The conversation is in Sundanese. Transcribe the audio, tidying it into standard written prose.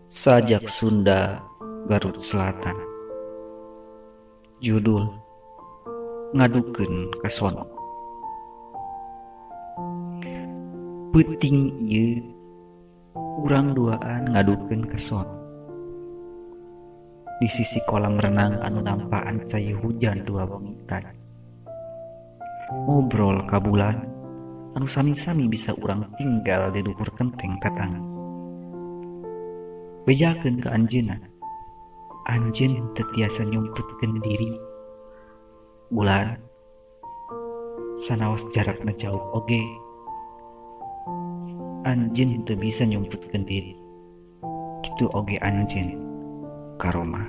Sajak Sunda Garut Selatan. Judul Ngadukeun Ka Sono. Peuting ieu urang duaan ngadukeun ka sono. Di sisi kolam renang anu nampaan cai hujan dua wengi tadi. Ngobrol ka bulan anu sami-sami bisa urang tinggal di luhur kenteng tatanggi. Bejakeun ka anjeunna, anjeun teu tiasa nyumputkeun diri. Bulan sanaos jarakna jauh oge anjeun teu bisa nyumputkeun diri. Kitu oge anjeun ka Roma.